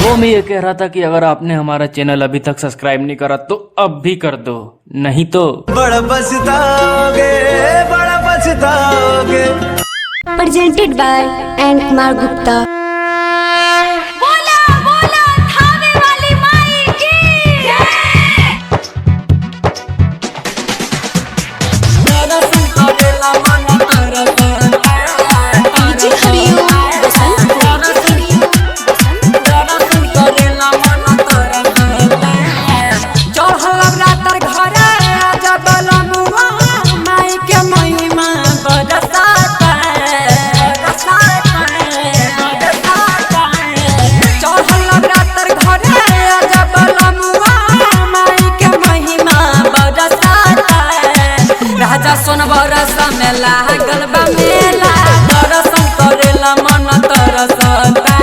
वो मैं ये कह रहा था कि अगर आपने हमारा चैनल अभी तक सब्सक्राइब नहीं करा तो अब भी कर दो, नहीं तो बड़ा पछताओगे, बड़ा पछताओगे। Presented by N Kumar Gupta. बोला बोला थावे वाली माई की DJ Hariom Basant. चढ़ल रातर घरे जबल मुआ माई के महिमा बरसाता चढ़ल रातर घरे जबल मुआ माई के महिमा बरसाता। राजा सोन बरस में लागल बा मेला, दर्शन करेला मन तरसता।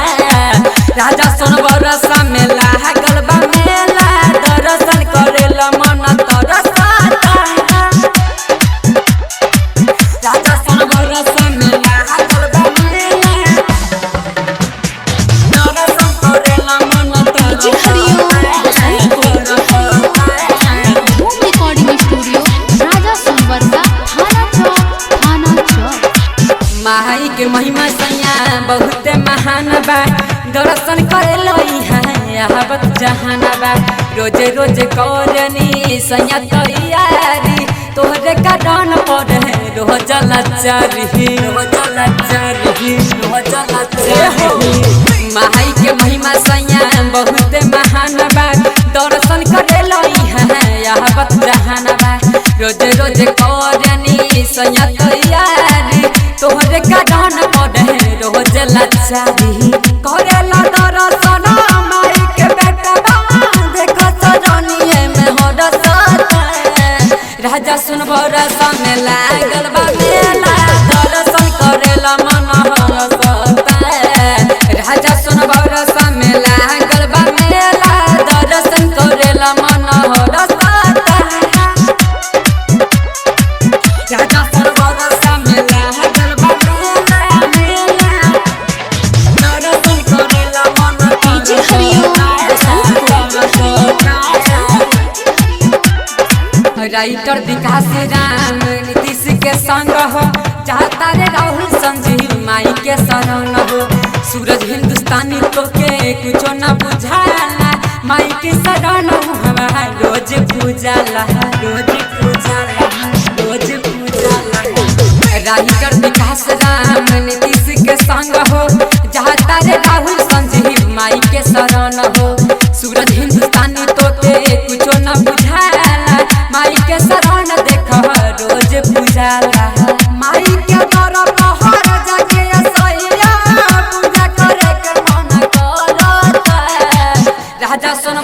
राजा सोन बरस में लागल बा मेला, दर्शन करेला मन तरसता। राजा सोन बरस में लागल बा मेला, दर्शन करेला मन DJ Hariom Basant. Home recording studio Raja Sonbarsa, थाना चौक, थाना चौक। माई के महिमा सैया बहुत महान बा, दर्शन करे आवत जहान बा। रोजे रोजे करनी सैया तैयारी, तोहरे कारण पर है रोज लाचारी, रोज लाचारी, रोज लाचारी। माई के महिमा सैया बहुत महान बा, दर्शन करे आवत जहान बा। रोज रोज करनी सैया तैयारी, तोहरे कारण पड़े रोज लाचारी। करेला दर्शन माई के बेटा देख सजनिए में हो रसता। राजा सुन बरस में लागल बा मेला, दर्शन करेला मन हरसता। राजा सुन बरस में लागल बा मेला, दर्शन करेला मन हरसता। राजा सुन बरस में लागल बा मेला, मेला दर्शन करेला मन DJ Hariom Basant. Writer Vikas Ram Nitish के संग हो, चाहता रे राहुल संजीव माई के शरण हो। सूरज हिंदुस्तानी तो के कुछो न बुझाला, माई के शरण हमारा रोज पूजाला, रोज पूजाला, रोज पूजाला। राइटर विकास राम नीतीश के संग हो, चाहता रे राहुल संजीव माई के शरण हो। सूरज हिंदुस्तानी तो के कुछो न बुझाला, माई के शरण देख रोज पूजाला। माई के दर पहर जाके सैया पूजा करे के मन करता। राजा सोन